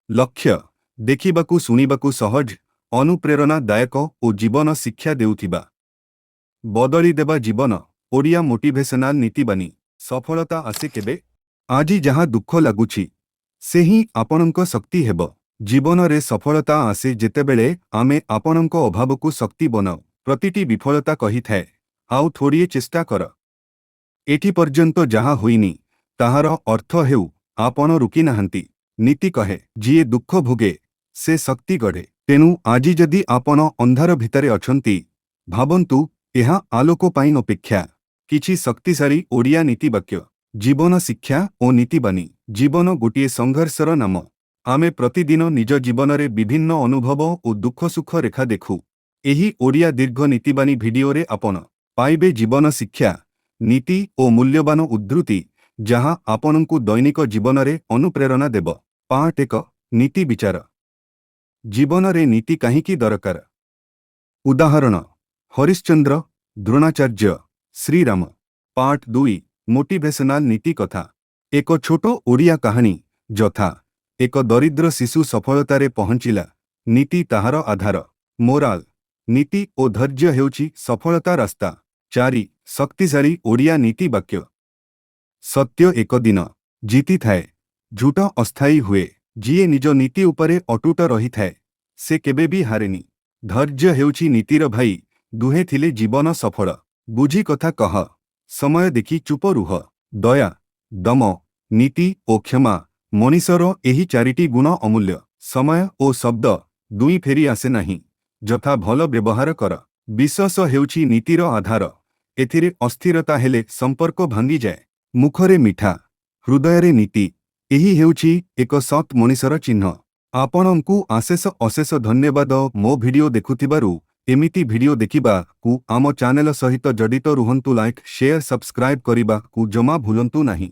ଲକ୍ଷ୍ୟ, ଦେଖିବାକୁ ଶୁଣିବାକୁ ସହଜ, ଅନୁପ୍ରେରଣାଦାୟକ ଓ ଜୀବନ ଶିକ୍ଷା ଦେଉଥିବା। ବଦଳି ଦେବା ଜୀବନ। ଓଡ଼ିଆ ମୋଟିଭେସନାଲ ନୀତିବାଣୀ। ସଫଳତା ଆସେ କେବେ? ଆଜି ଯାହା ଦୁଃଖ ଲାଗୁଛି, ସେ ହିଁ ଆପଣଙ୍କ ଶକ୍ତି ହେବ। ଜୀବନରେ ସଫଳତା ଆସେ ଯେତେବେଳେ ଆମେ ଆପଣଙ୍କ ଅଭାବକୁ ଶକ୍ତି ବନାଉ। ପ୍ରତିଟି ବିଫଳତା କହିଥାଏ, ଆଉ ଥୋଡ଼ିଏ ଚେଷ୍ଟା କର। ଏଠି ପର୍ଯ୍ୟନ୍ତ ଯାହା ହୋଇନି, ତାହାର ଅର୍ଥ ହେଉ ଆପଣ ରୁକି ନାହାନ୍ତି। ନୀତି କହେ, ଯିଏ ଦୁଃଖ ଭୋଗେ ସେ ଶକ୍ତି ଗଢ଼େ। ତେଣୁ ଆଜି ଯଦି ଆପଣ ଅନ୍ଧାର ଭିତରେ ଅଛନ୍ତି, ଭାବନ୍ତୁ ଏହା ଆଲୋକ ପାଇଁ ଅପେକ୍ଷା। କିଛି ଶକ୍ତିଶାଳୀ ଓଡ଼ିଆ ନୀତିବାକ୍ୟ, ଜୀବନ ଶିକ୍ଷା ଓ ନୀତିବାଣୀ। ଜୀବନ ଗୋଟିଏ ସଂଘର୍ଷର ନାମ। ଆମେ ପ୍ରତିଦିନ ନିଜ ଜୀବନରେ ବିଭିନ୍ନ ଅନୁଭବ ଓ ଦୁଃଖ ସୁଖ ରେଖା ଦେଖୁ। ଏହି ଓଡ଼ିଆ ଦୀର୍ଘ ନୀତିବାଣୀ ଭିଡିଓରେ ଆପଣ ପାଇବେ ଜୀବନ ଶିକ୍ଷା, ନୀତି ଓ ମୂଲ୍ୟବାନ ଉଦ୍ଧୃତି, ଯାହା ଆପଣଙ୍କୁ ଦୈନିକ ଜୀବନରେ ଅନୁପ୍ରେରଣା ଦେବ। ପାର୍ଟ 1, ନୀତି ବିଚାର। ଜୀବନରେ ନୀତି କାହିଁକି ଦରକାର? ଉଦାହରଣ: ହରିଶ୍ଚନ୍ଦ୍ର, ଦ୍ରୋଣାଚାର୍ଯ୍ୟ, ଶ୍ରୀରାମ। ପାର୍ଟ 2, ମୋଟିଭେସନାଲ ନୀତି କଥା। ଏକ ଛୋଟ ଓଡ଼ିଆ କାହାଣୀ, ଯଥା: ଏକ ଦରିଦ୍ର ଶିଶୁ ସଫଳତାରେ ପହଞ୍ଚିଲା, ନୀତି ତାହାର ଆଧାର। ମୋରାଲ: ନୀତି ଓ ଧୈର୍ଯ୍ୟ ହେଉଛି ସଫଳତା ରାସ୍ତା। 4, ଶକ୍ତିଶାଳୀ ଓଡ଼ିଆ ନୀତି ବାକ୍ୟ। ସତ୍ୟ ଏକ ଦିନ ଜିତିଥାଏ, ଝୁଟ ଅସ୍ଥାୟୀ ହୁଏ। ଯିଏ ନିଜ ନୀତି ଉପରେ ଅଟୁଟ ରହିଥାଏ, ସେ କେବେ ବି ହାରେନି। ଧୈର୍ଯ୍ୟ ହେଉଛି ନୀତିର ଭାଇ, ଦୁହେଁ ଥିଲେ ଜୀବନ ସଫଳ। ବୁଝି କଥା କହ, ସମୟ ଦେଖି ଚୁପ ରୁହ। ଦୟା, ଦମ, ନୀତି ଓ କ୍ଷମା, ମଣିଷର ଏହି ଚାରିଟି ଗୁଣ ଅମୂଲ୍ୟ। ସମୟ ଓ ଶବ୍ଦ ଦୁଇ ଫେରି ଆସେ ନାହିଁ, ଯଥା ଭଲ ବ୍ୟବହାର କର। ବିଶ୍ୱାସ ହେଉଛି ନୀତିର ଆଧାର, ଏଥିରେ ଅସ୍ଥିରତା ହେଲେ ସମ୍ପର୍କ ଭାଙ୍ଗିଯାଏ। ମୁଖରେ ମିଠା, ହୃଦୟରେ ନୀତି, ଏହି ହେଉଛି ଏକ ସତ୍ ମଣିଷର ଚିହ୍ନ। ଆପଣଙ୍କୁ ଅଶେଷ ଅଶେଷ ଧନ୍ୟବାଦ ମୋ ଭିଡିଓ ଦେଖୁଥିବାରୁ। ଏମିତି ଭିଡିଓ ଦେଖିବାକୁ ଆମ ଚ୍ୟାନେଲ ସହିତ ଜଡ଼ିତ ରୁହନ୍ତୁ। ଲାଇକ୍, ସେୟାର, ସବସ୍କ୍ରାଇବ୍ କରିବାକୁ ଜମା ଭୁଲନ୍ତୁ ନାହିଁ।